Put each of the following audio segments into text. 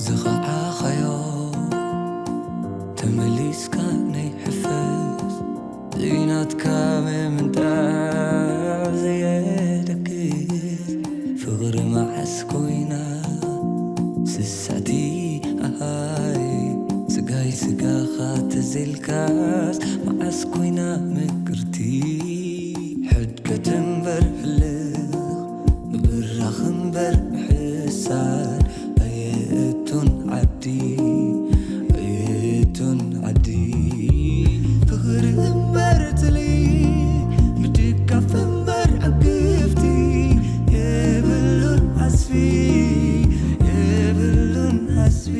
ዝኸዓኻዮ ተመሊስካ ናይ ሕፈስ ዘይናትካ ምምንጣር ዘየደግስ ፍቕሪ መዓስ ኮይና ስስዕቲ ኣሃይ ስጋይ ስጋኻ ተዘልካስ መዓስ ኮይና ምቅርቲ ሕድገት እምበር ህልኽ ምብራኽ እምበር ምሕሳር ኣየእቱን ዓዲ ኣየእቱን ዓዲ ፍቕሪ እምበር ትሊ ምድጋፍ እምበር ዕግፍቲ የብሉን ዓስቢ የብሉን ዓስቢ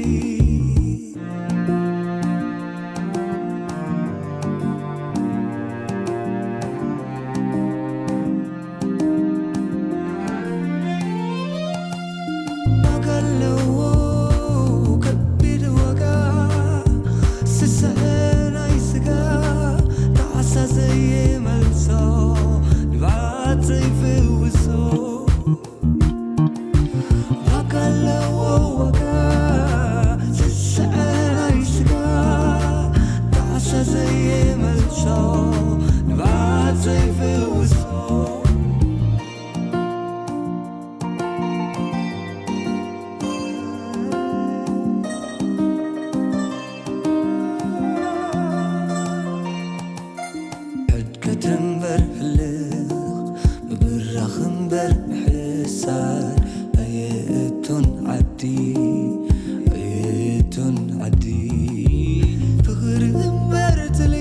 ዋጋ ኣለዎ ከቢድ ዋጋ ስስዐ ናይ ስጋ ጣዕሳ ዘይመልሶ ንብዓት ዘይፍውሶ ዋጋ ኣለዎ ዋጋ ስስዐ ናይ ስጋ ጣዕሳ ዘይመልሶ ንብዓት ዘይፍውሶ ሕድገት እምበር ህልኽ ምብራኽ እምበር ምሕሳር ኣየእቱን ዓዲ ኣየእቱን ዓዲ ፍቕሪ እምበር ትሊ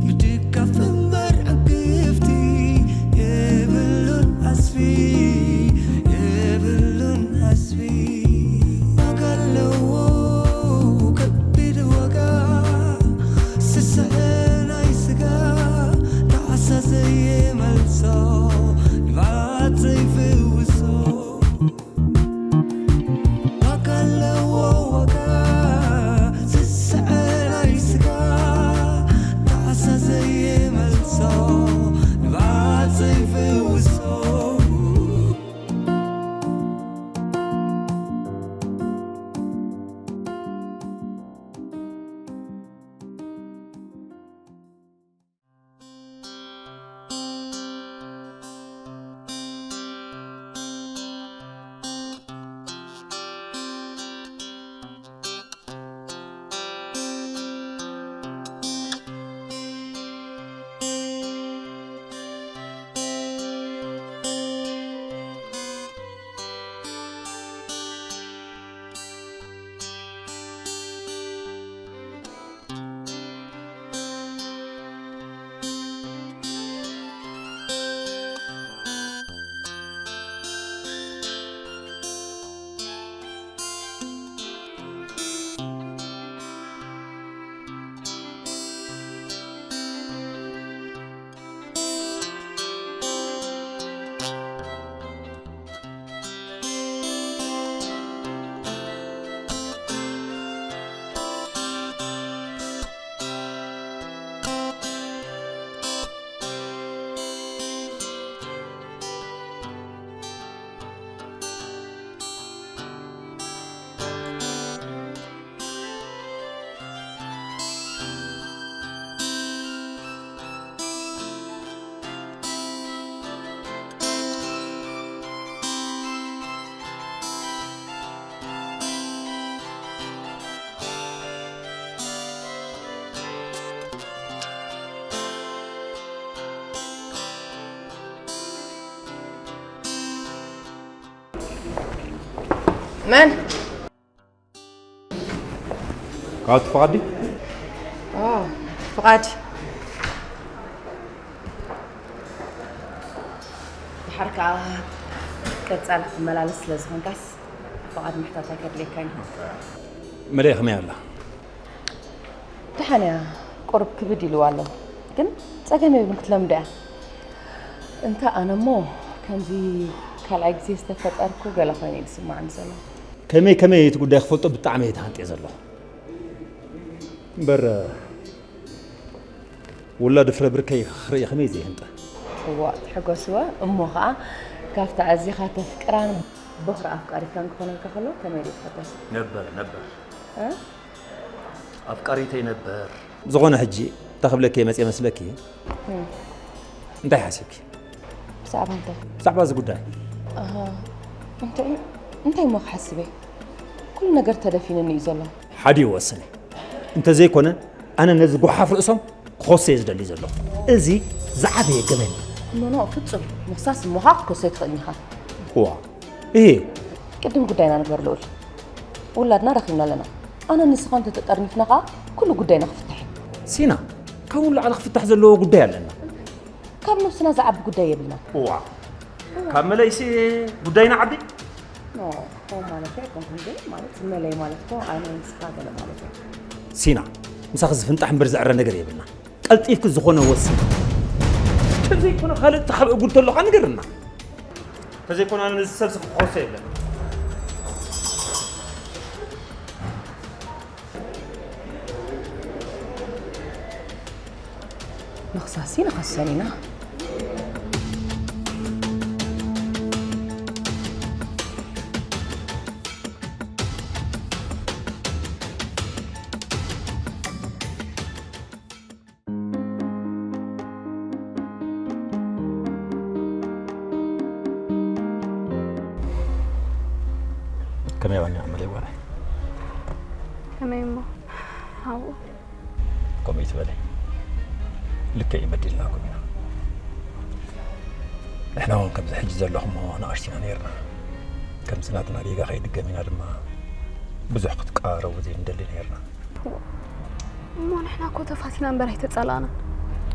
ምድጋፍ እምበር ዕግፍቲ የብሉን ዓስቢ የብሉን ዓስቢ ዋጋ ኣለዎ ከቢድ ዋጋ ስስዐ ናይ ስጋ ጣዕሳ ዘይመልሶ ንብዓት ዘይፍውሶ ዋጋ ኣለዎ ዋጋ ስስዐ ናይ ስጋ ጣዕሳ ዘይመልሶ ንብዓት ዘይፍውሶ መን? ካብ ትፍቓድ ድዩ? ኦ፣ ፍቓድ። ድሓር ከኣ ቀጻሊ ክትመላለስ ስለ ዝኾንካስ ፍቓድ ምሕታት ኣይከድልየካን እዩ። መለይ ከመይ ኣላ? ደሓን እያ። ቁሩብ ክብድ ኢልዋ ኣሎ። ግን ጸገም የብሉን፣ ክትለምዶ እያ። እንተ ኣነ እሞ ከምዚ ካልኣይ ግዜ ዝተፈጠርኩ ገለ ኮይኑ እዩ ዝስማዓኒ ዘሎ። ከመይ ከመይ እቲ ጉዳይ ክፈልጦ ብጣዕሚ እየ ተሃንጥየ ዘለኹ። እምበር ውላድ ፍረ ብርከይ ክርኢ ከመይ ዘይህንጠ? እዋ፣ ትሕጎስወ እሞ ኸኣ ካብታ ኣዚኻ ተፍቅራን በኹሪ ኣፍቃሪትካን ክኾነልካ ከሎ ከመይ ደይ ትሕጎስ? ነበር፣ ነበር። እ? ኣፍቃሪተይ ነበር። ዝኾነ ሕጂ እንታይ ክብለኪ እየ መጽየ መስለኪ? እም። እንታይ ሓሲብኪ? ብዛዕባ እንታይ? ብዛዕባ እዚ ጉዳይ። ኣሃ፣ እንታይ፣ እንታይ እሞ ክሓስብ እየ? ኩሉ ነገር ተደፊንኒ እዩ ዘሎ። ሓደ ይወስን። እንተዘይኮነ ኣነ ነዚ ጓሓፍ ርእሶም ክኸሶ እየ ዝደሊ ዘለኹ። እዚ ዝዓበየ ገበን እዩ። ኖኖ፣ ፍጹም ምኽሳስ እሞኻ ክትከሶ ኣይትኽእልን ኢኻ። እዋ፣ እሄ። ቅድም ጉዳይና ንግበር ልኡል። ውላድና ረኺብና ኣለና። ኣነ ንስኻ እንተተጠርኒፍና ኸኣ ኩሉ ጉዳይና ክፍታሕ እዩ። ሲና፣ ካብኡ ንላዕሊ ክፍታሕ ዘለዎ ጉዳይ ኣለና። ካብ ነብስና ዝዓቢ ጉዳይ የብልናን። እዋ፣ ካብ መለይሲ ጉዳይና ዓቢ? ኖ፣ ከምኡ ማለት ኣይኮንኩን፣ ግን ማለት መለይ ማለት እኮ ኣነ ንስኻ ገለ ማለት እዩ። ሲና፣ ምሳኺ ዝፍንጣሕ እምበር ዝዕረ ነገር የብልና። ቀልጢፍኪ ዝኾነ ወስኒ። እንተዘይኮነ ካልእ እታ ካብ እጉድ ተሎኻ ንገርና። እንተዘይኮነ ኣነ ነዚ ሰብ እዚ ክኸሶ የለን። ምኽሳሲ ንኸሰን ኢና። ከመይ ዋኛ መለይ ጓለይ? ከመይ እሞ ሓው? ከምኡ ይትበለይ። ልክዕ እዩ በዲልናኩም ኢና። ንሕና እውን ከምዚ ሕጂ ዘለኹሞ ንኣሽቱ ኢና ነይርና። ከምዚ ናትና ጌጋ ከይድገም ኢና ድማ ብዙሕ ክትቀራረቡ ዘይንደሊ ነይርና። እሞ ንሕና እኮ ተፋቲና እምበር ኣይተጻላእናን።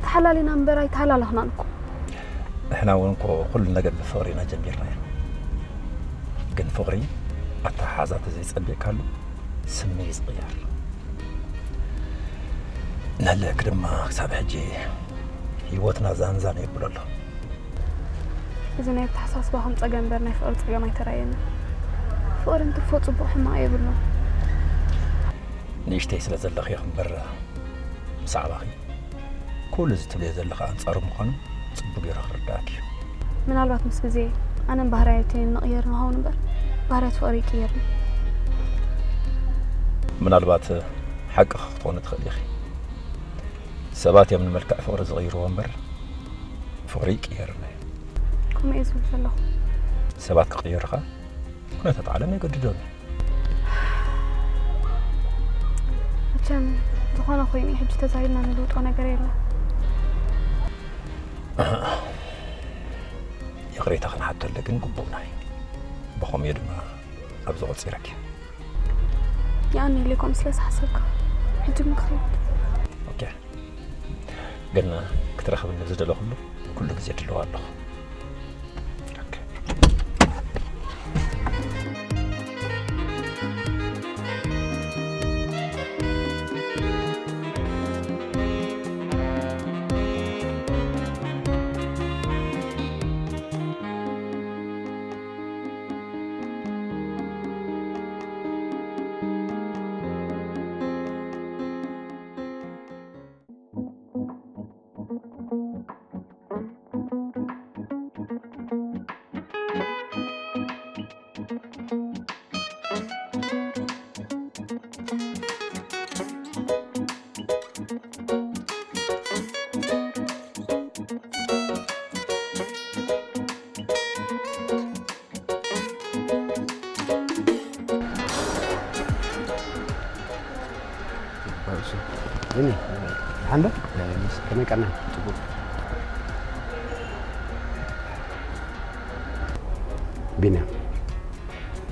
ተሓላሊና እምበር ኣይተሃላለኽናን እኮ። ንሕና እውን እኮ ኩሉ ነገር ብፍቕሪ ኢና ጀሚርናዮ። ግን ፍቕሪ ኣተሓሕዛ ተዘይጸቢቕካሉ ስምዒት ዝቕየር። ንህልክ ድማ ክሳብ ሕጂ ህይወትና ዛንዛን የብሎ ኣሎ። እዚ ናይ ኣተሓሳስባኹም ጸገም እምበር ናይ ፍቕሪ ጸገም ኣይተራእየንን። ፍቕሪ እንትርፎ ጽቡቕ ሕማቕ የብሉን። ንእሽተይ ስለ ዘለኺ ኢኺ እምበር ብዛዕባኺ ኩሉ እዚ ትብልዮ ዘለኺ ኣንጻሩ ምዃኑ ጽቡቕ ገይሩ ክርዳእኪ እዩ። ምናልባት ምስ ግዜ ኣነን ባህርያተይን ንቕየር ንኸውን እምበር ባህርያት ፍቕሪ ይቅየርን። ምናልባት ሓቅኺ ክትኾኒ ትኽእሊ ኢኺ። ሰባት እዮም ንመልክዕ ፍቕሪ ዝቕይርዎ እምበር ፍቕሪ ይቅየርን እዩ። ከምኡ እየ ዝብል ዘለኹ። ሰባት ክቕየሩ ኸኣ ኩነታት ዓለም የገድዶም እዩ። መቸም ዝኾነ ኮይኑ ሕጂ ተዛሪብና ንልውጦ ነገር የለን። ይቕሬታ ክንሓተሉ ግን ግቡእና እዩ። ብኸምኡ ድማ ኣብዚ ቆጺረኪ። የቐንየለይ ከምኡ ስለ ዝሓሰብካ። ሕጂ ግን ክኸይድ። ኦኬ። ግን ክትረኽብኒ ዝደለኹሉ ኩሉ ግዜ ድሉው ኣለኹ። ኦኬ። እሺ። እኔ፣ ደሓን ዶ? ምስ ከመይ ቀና? ጽቡቕ። ቢንያም፣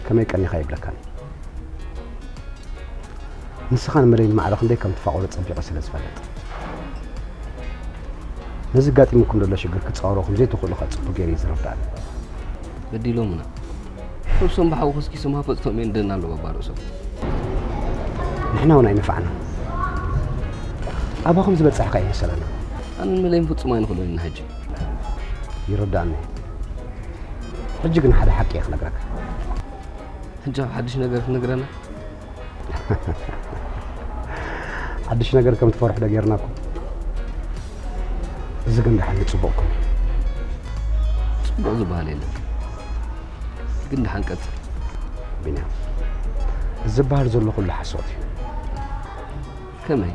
ከመይ ቀኒኻ ይብለካን። ንስኻን መለይን ማዕረ ክንደይ ከም ትፋቐሩ ጸቢቐ ስለ ዝፈልጥ። ነዚ ኣጋጢሙኩም ዘሎ ሽግር ክትጻወሮ ከም ዘይትኽእሉ ከኣ ጽቡቕ ገይሩ እዩ ዝርዳእኒ። በዲሎምና። ነብሶም ብሓዊ ከስኪሶም ሃፈጽቶም እዮም ደና ኣለዉ ኣባ ርእሶም። ንሕና እውን ኣይነፋዕናን። ኣባኹም ዝበጻሕካ ኣይመሰለና። ኣነን መለይን ፍጹም ኣይንኽእሎን ኢና ሕጂ። ይርዳእኒ። ሕጂ ግን ሓደ ሓቂ እየ ክነግረካ። ሕጂ ሓድሽ ነገር ክትነግረና? ሓድሽ ነገር ከም ትፈርሑ ዶ ጌርናኩም? እዚ ግን ደሓን ንጽቡቕኩም እዩ። ጽቡቕ ዝበሃል የለን፣ ግን ደሓን ቀጽል። ቢንያም፣ እዚ ዝበሃል ዘሎ ኩሉ ሓሶት እዩ። ከመይ?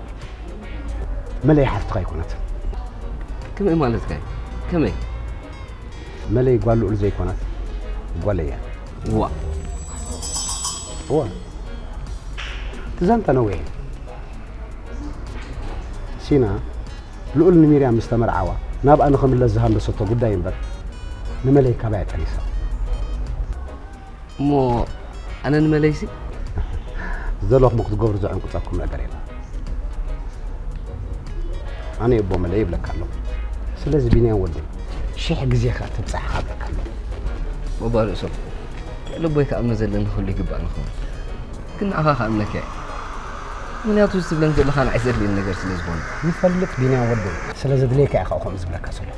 መለይ ሓፍትኻ ኣይኮነትን። ከመይ ማለትካ እዩ? ከመይ? መለይ ጓል ልኡል ዘይኮነት ጓለይ እያ። ዋ እዋ፣ እቲ ዛንታ ነዊሕ እዩ። ሲና፣ ልኡል ንሚርያም ምስ ተመርዓዋ ናብኣ ንኽምለስ ዝሃንደሰቶ ጉዳይ እምበር፣ ንመለይ ካባይ ጠኒሳ። እሞ ኣነ ንመለይሲ ዝደለኹም ክትገብሩ ዘዕንቁጸኩም ነገር የለን። ኣነ የቦ መለይ ይብለካ ኣለኹ። ስለዚ ቢንያም ወደይ፣ ሽሕ ግዜ ከኣ ትብጻሕ እብለካ ኣለኹ። ወባ ርእሶም ልቦይ ክኣምኖ ዘለኒ ኩሉ ይግባእ ንኸውን፣ ግን ንዓኻ ክኣምነካ እየ። ምክንያቱ እዚ ትብለኒ ዘለኻ ንዓይ ዘድልየኒ ነገር ስለ ዝኾነ። ይፈልጥ ቢንያም ወደይ፣ ስለ ዘድልየካ እየ ከኣ ከምኡ ዝብለካ ዘለኹ።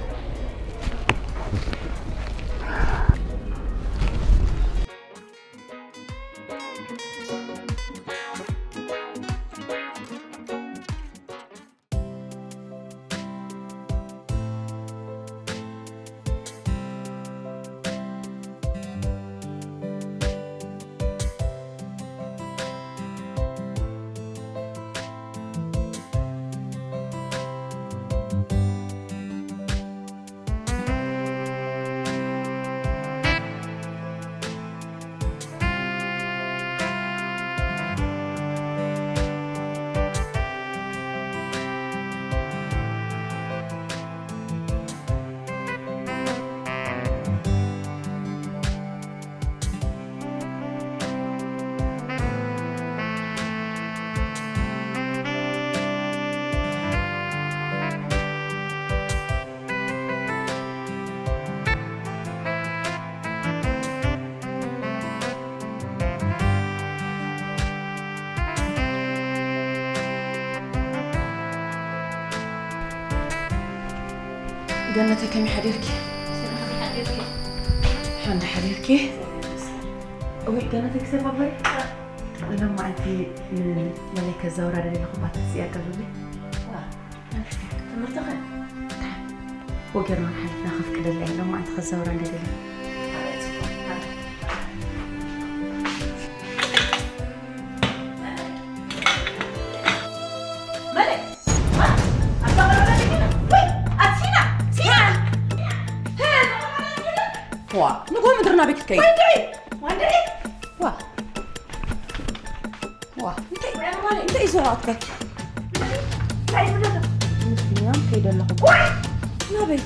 ገነተይ ከመይ ሓዲርኪ? ሓንዳ ሓዲርኪ? እወይ ገነተይ ክሰባበር ሎማዓንቲ ንመለይ ከዛውራ ደለኹ ባት ክስያ ቀሉኒ። ትምህርትኸ? ወገርና ሓሊፍና ከፍቅደላ እየ ሎማዓንቲ ከዛውራ እንደደለ። ዋ ንጎ ምድርና ቤት ክትከይ ዋ ዋ እንታይ እንታይ እዩ ዘራትከ ምስኪና ከይደ ኣለኹ ናበይ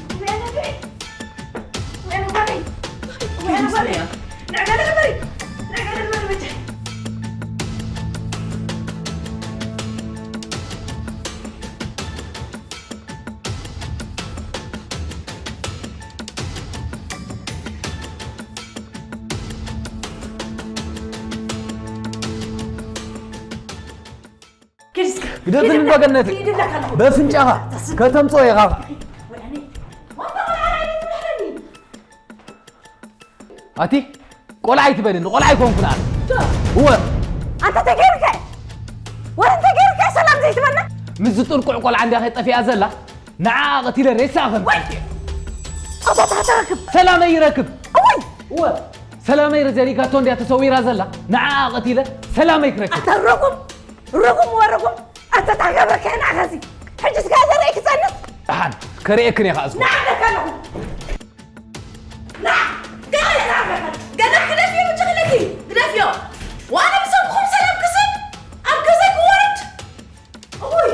ግደፍኒ እንዶ ገነተይ በፍንጫኻ ከተምፅኦ ኢኻ ኣቲ ቆልዓ ኣይትበልኒ ቆልዓ ኣይኮንኩን ኣነ እወ ኣንተ ተገይርካ ወረ እንተ ገይርካ ሰላም ዘይትበልና ምስ ዝጥርቁዕ ቆልዓ እንዲያ ከይጠፊኣ ዘላ ንዓ ቀቲለ ሬሳ ከም ኣቦታ ተረክብ ሰላመይ ይረክብ እወይ እወ ሰላመይ ዘሪጋቶ እንዲያ ተሰዊራ ዘላ ንዓ ቀቲለ ሰላመይ ክረክብ ኣንተ ርጉም ርጉም ወርጉም ኣንተ ታገብረካ ንዓኻ እዚ ሕጂ ስጋ ዘርኢ ክጸንስ ደሓን ከርእየክን እየ ከኣዝኩ ንዓለካ ኣለኹ ገና ግደፍዮ ምጭኽለኪ ግደፍዮ ዋነ ብሰብኹም ሰላም ክስብ ኣብ ገዛ ክወርድ እይ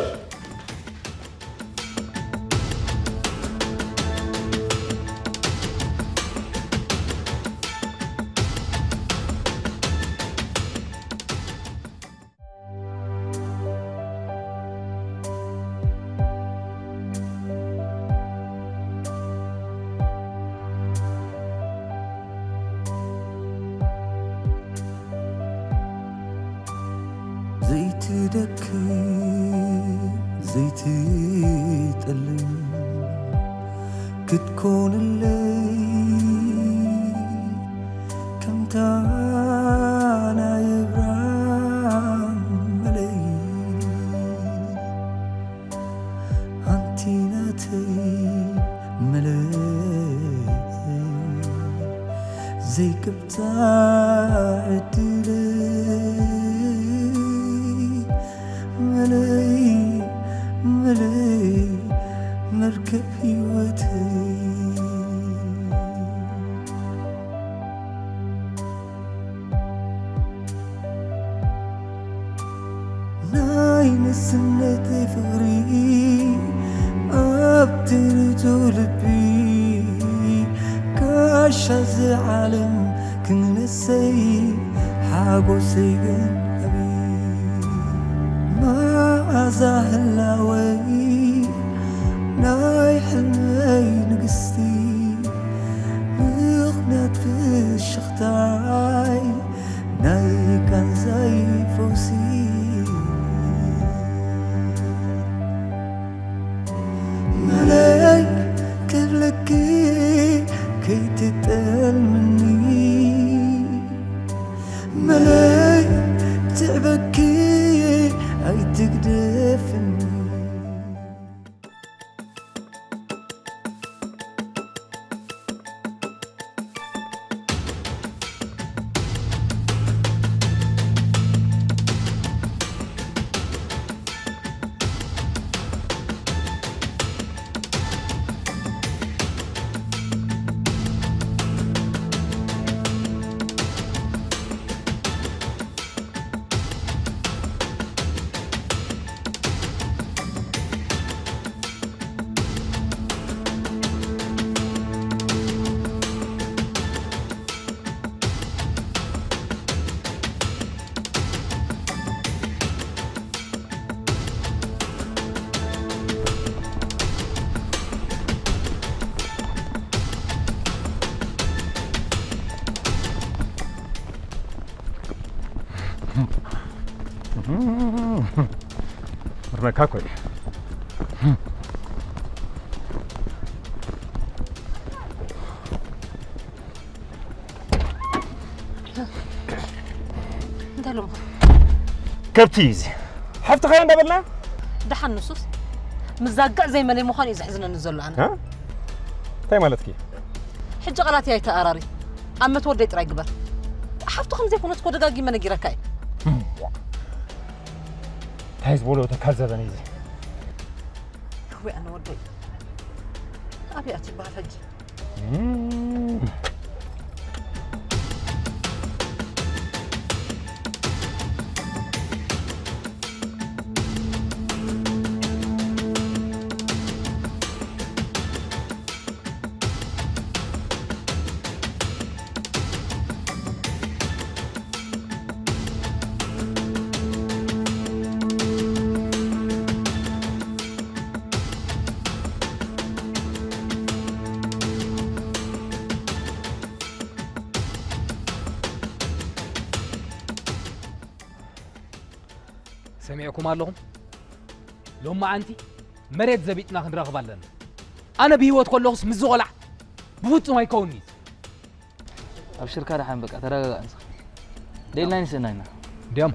ዘይትደክም ዘይትጥልም ክትኮንለይ ከምታ ናይ እብራም መለይ ኣንቲ ናተይ መለይ ዘይቅብጻ ዕድለይ መለይ መለይ መርከብ ህይወተይ ናይ ንስነተይ ፍቕሪ ኣብቲ ርቱዕ ልቢ ጋሻ እዚ ዓለም ክንነሰይ ሓጎሰይ ግን ኣብይ መኣዛ ህላወይ ናይ ሕልመይ ንግስቲ ምኽንያት ፍሽኽታይ ናይ ቃንዛይ ፈውሲ መለይ ክብለኪ ከይትጠልምኒ መለይ ትዕበኪ ኣይትግደፍኒ ምርመካ ኮይ እንታይ ሎምኻ? ከብቲ እዩ እዚ። ሓፍትኻ እያ እንዳበልና? ደሓን ንሱስ ምዛግዕ ዘይመለይ ምዃኑ እዩ ዘሕዝነኒ ዘሎ ኣነ። እ? እንታይ ማለትኪ? ሕጂ ቃላት ኣይተኣራሪ። ኣብ መት ወደይ ጥራይ ግበር። ሓፍቱ ከም ዘይኮነት እኮ ደጋጊመ ነጊረካ እየ። እንታይ ዝበሎ ተካል ዘበነ እዚ? ወይ ኣነ ወደይ። ኣብያ ትበሃል ሕጂ? እም። ሰሚዕኩም ኣለኹም? ሎማዓንቲ መሬት ዘቢጥና ክንራኸብ ኣለና። ኣነ ብህይወት ከለኹስ ምስዚ ቆልዓ ብፍጹም ኣይከውንን'ዩ። ኣብሽርካ ደሓን በቃ ተረጋጋእ ንስኻ። ደኢልና ኣይንስእና ኢና። እንዲያም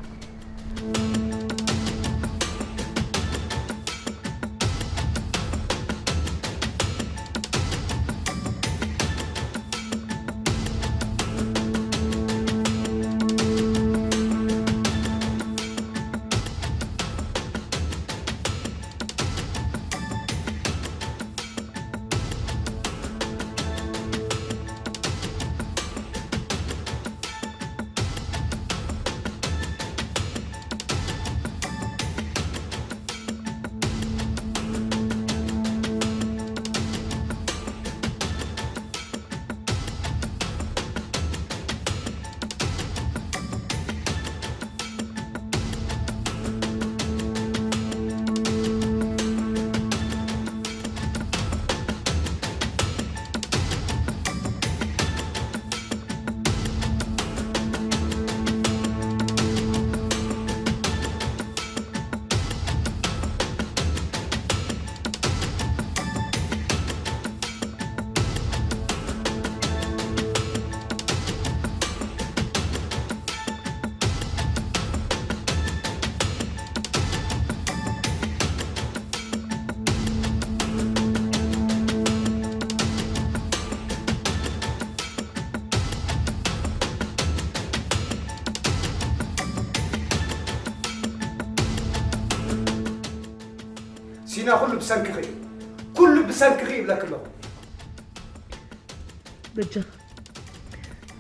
ኩሉ ብሰንክኺ እዩ፣ ኩሉ ብሰንክኺ ይብለኪ ኣለኹ። በጃኻ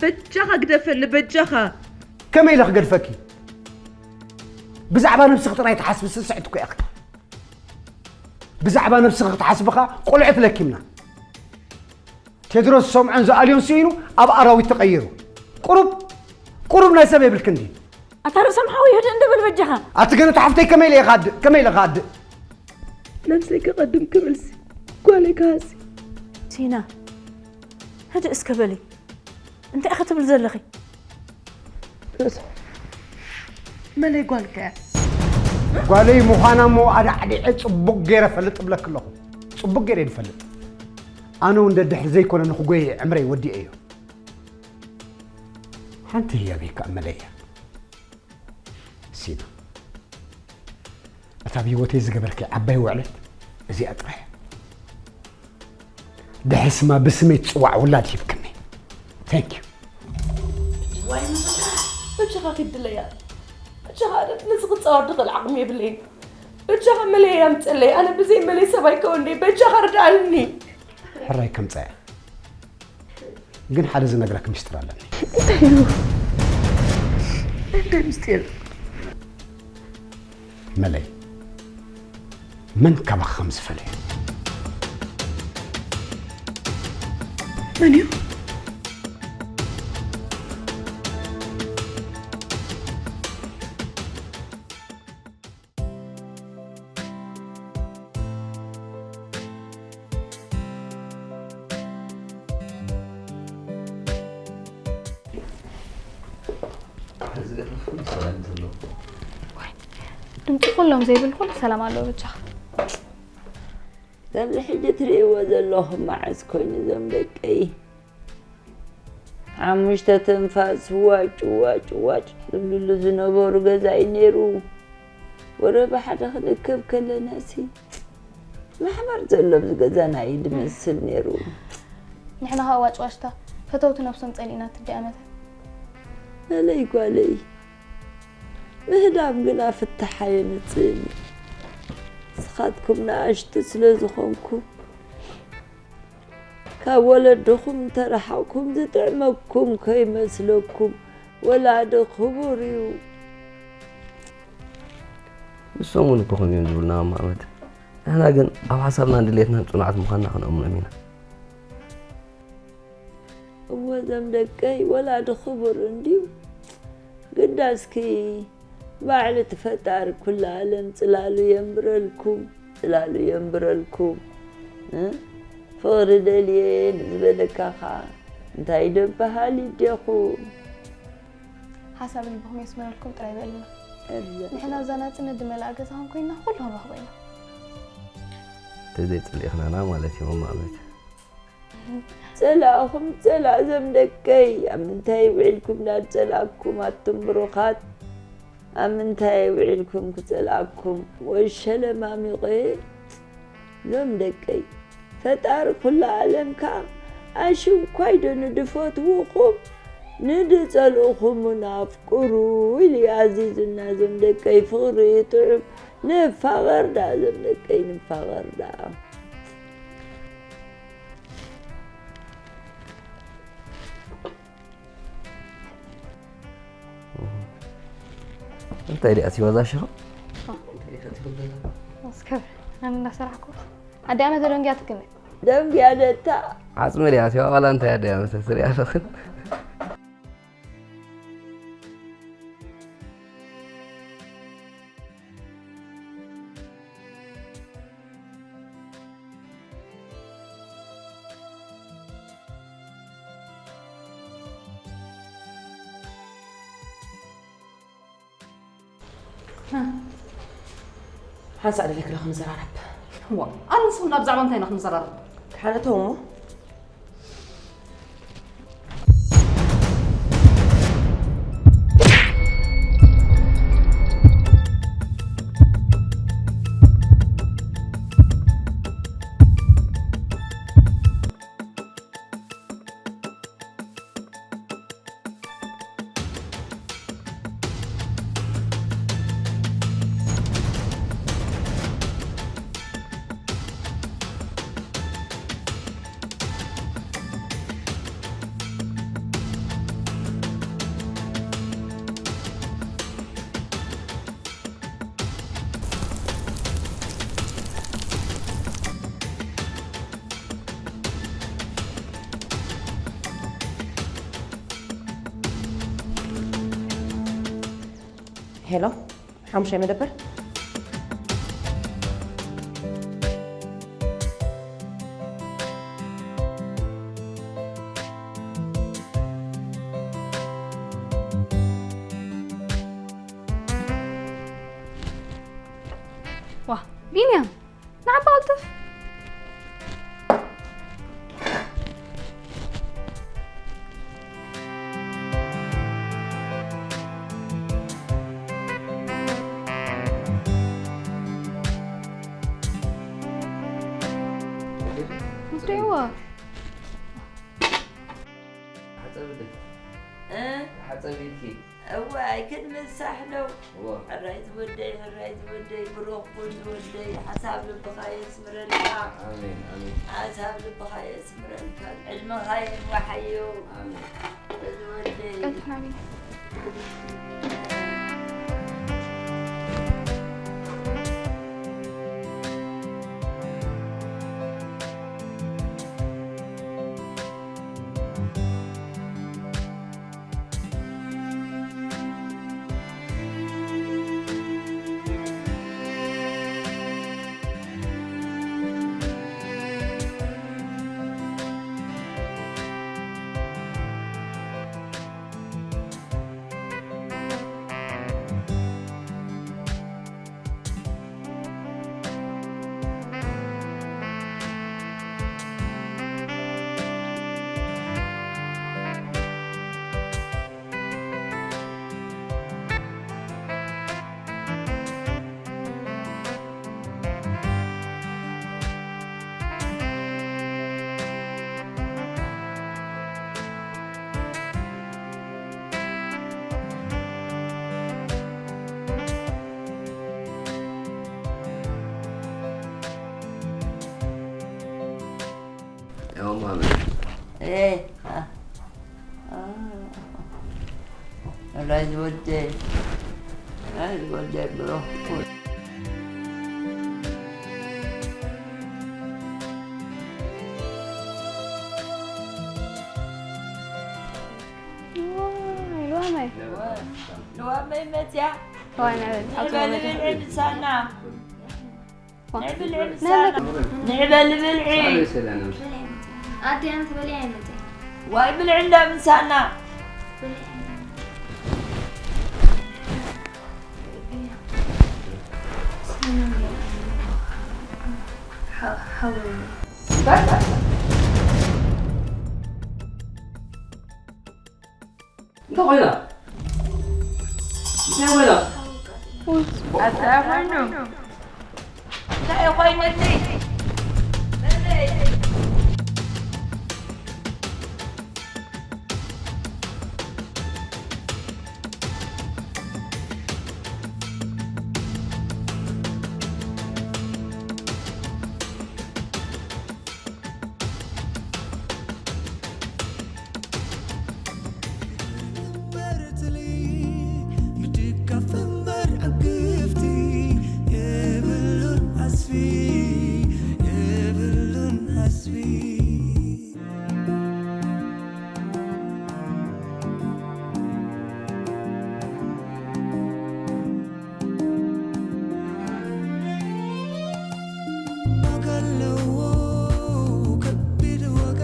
በጃኻ ግደፈኒ በጃኻ። ከመይ ኢለ ክገድፈኪ? ብዛዕባ ነብስኺ ጥራይ ትሓስቢ ስስዕቲ እኮ ኢኺ። ብዛዕባ ነብስኺ ክትሓስቢ ኸኣ ቆልዑት ለኪምና። ቴድሮስ ዝሰምዖን ዝኣልዮን ስኢኑ ኣብ ኣራዊት ተቐይሩ። ቁሩብ ቁሩብ ናይ ሰብ የብልክን ድዩ? ኣታ ርእሶም ሓወይ ህድእ እንዶ በል በጃኻ። ኣቲ ግን እታ ሓፍተይ ከመይ ኢለ ኢኻ ኣድእ? ከመይ ኢለ ኢኻ ኣድእ? ነብሰይ ከቐድም ክብልሲ ጓለይ ክሃሲ። ሲና ህድእ እስከ በሊ። እንታይ ኢኺ ትብል ዘለኺ? መለይ ጓልካ እያ። ጓለይ ምዃና እሞ ኣዳዕዲዐ ጽቡቕ ገይረ ፈልጥ እብለኪ ኣለኹ። ጽቡቕ ገይረ እየ ዝፈልጥ። ኣነ እውን ደድሕሪ ዘይኮነ ንኽጎየ ዕምረይ ወዲኤዮ። ሓንቲ ህያበይ ከኣ መለይ እያ። ሲና፣ እታ ኣብ ህይወተይ ዝገበርኪ ዓባይ ውዕለት እዚኣ ጥራይ እያ። ድሕሪ ስማ ብስመይ ትጽዋዕ ውላድ ሂብክኒ። Thank you። ዋይ መሰካ በጃኻ ክድለያ በጃኻ ነዚ ክጻወር ድኽእል ዓቕሚ የብለይን። በጃኻ መለይ ኣምጸለይ ኣነ ብዘይ መለይ ሰብ ኣይከውን ድየ በጃኻ ርድኣኒ። ሕራይ ከምጻያ ግን ሓደ ዝነግረክ ምስጢር ኣለኒ። እንታይ እዩ? እንታይ ምስጢር? መለይ መን ካባኻ ከም ዝፈልዮ። መን እዩ? ድምፂ ኩሎም ዘይብል ኩሉ ሰላም ኣለዎ በጃኻ። ከምዚ ሕጂ ትርእይዎ ዘለኹም መዓስ ኮይኑ እዞም ደቀይ ሓሙሽተ ትንፋስ ዋጭ ዋጭ ዋጭ ዝብልሉ ዝነበሩ ገዛ እዩ ነይሩ። ወረ ብሓደ ክንእከብ ከለናሲ ማሕበር ዘሎ ኣብዚ ገዛና እዩ ዝመስል ነይሩ። ንሕና ከዓ ዋጭዋጭታ ፈተውቲ ነብሶም ፀሊእና ትዲ ዓመታት መለይ ጓለይ ምህዳም ግና ፍታሕ ኣየምፅእን እዩ። ንስኻትኩም ንኣሽቱ ስለ ዝኾንኩም ካብ ወለድኹም እንተረሓቕኩም ዝጥዕመኩም ከይመስለኩም ወላዲ ክቡር እዩ። ንሶም እውን እኮ ከምኡ እዮም ዝብሉና ማማ ኣመት። ንሕና ግን ኣብ ሓሳብናን ድሌትናን ፅኑዓት ምዃንና ክነእምኖም ኢና። እወ እዞም ደቀይ ወላዲ ክቡር እንድዩ ግዳ እስኪ ባዕሉ እቲ ፈጣሪ ኩሉ ኣለም ፅላሉ የንብረልኩም ፅላሉ የንብረልኩም እ ፍቕሪ ደልየ ንዝበለካ ኸዓ እንታይ ደበሃል ይዴኹም ሓሳብ ልብኹም የስመረልኩም ጥራይ በሉና ንሕና ኣብዛ ናፅነት ዝመልኣ ገዛኹም ኮይንና ኩሉ ክንረኽቦ ኢና ተዘይፅሊእኽናና ማለት እዩ ማማ ኣመት ጸላእኹም ጸላእ ዘም ደቀይ ኣብ ምንታይ ውዒልኩም ዳጸላእኩም ኣቱም ብሩኻት ኣብ ምንታይ ውዒልኩም ክጸላእኩም ወይ ሸለማሚቐ ዞም ደቀይ ፈጣሪ ኩላ ዓለም ከኣ ኣሽንኳይ ዶ ንድፈትውኹም ንድጸልእኹም ኣፍቅሩ ኢሉ ኣዚዙና ዞም ደቀይ ፍቕሪ ጥዑም ንፋቐር ደኣ ዞም ደቀይ ንፋቐር ደኣ እንታይ ደኣ ሲባዛ ሽኻ እስከብ ኣነ እንዳሰራሕኩ ኣዲኣ መተ ደንጊያ ትክነ ደንጊያ ደታ ዓፅሚ ደኣ ሲባ ዋላ እንታይ ኣዲኣ መተ ስሪያ ኣለኽን ሓንሳእ ደሊክ ዶ ክንዘራረብ ዋ ኣነ ንስኹም ናብ ዛዕባ እንታይ ኢና ክንዘራረብ ሓለተው እሞ ሄሎ፣ ሓሙሻይ መደበር። ዋ፣ ቢንያም፣ ንዓባ ቅልጥፍ። ውደይዋ። ሓጸብልኪ። እ? ሓጸቢልኪ። እዋይ፣ ክንምሳሕ ነው። እዋ። ሕራይ ዝወደይ፣ ሕራይ ዝወደይ፣ ብሩኽ ኩን ዝወደይ፣ ሓሳብ ልብኻ የስምረልካ። ኣሜን፣ ኣሜን። ሓሳብ ልብኻ የስምረልካ። ዕድመኻ የንዋሓዮ። ኣሜን። ዝወደይ። ቀልጥፍ ናበይ? ያው ማለት ነው። ኤ፣ አ፣ አ፣ ወላሂ ዝወደይ፣ ወላሂ ዝወደይ ብሮ። ዋይ፣ ልዋመይ። ልዋመይ መጽያ። ዋይ፣ ናይ በል፣ ንዕበል ኣብቲ ብልዒ ምሳና። ንዕበል ብልዒ ምሳና። ንዕበል ብልዒ። ኣደይ ኣንቲ በሊ ኣይመጽእ። ዋይ ብልዒ እንዳ ምሳና። ሓ-፣ ሓወይ። እንታይ ኮይና? እንታይ ኮይና? ኣታ ኮይኑ። እንታይ ኮይኑ እቲ? ዋጋ ኣለዎ ከቢድ ዋጋ፣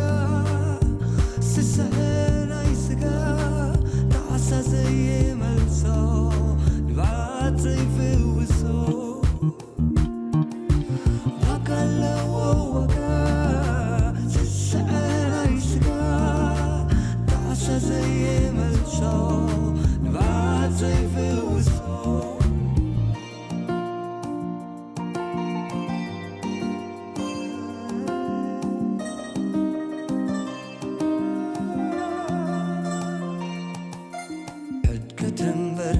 ስስዐ ናይ ስጋ፣ ጣዕሳ ዘይመልሶ፣ ንብዓት ዘይፍውሶ። ዋጋ ኣለዎ ዋጋ፣ ስስዐ ናይ ስጋ፣ ጣዕሳ ዘይመልሶ፣ ንብዓት ዘይፍውሶ። ሕድገት እምበር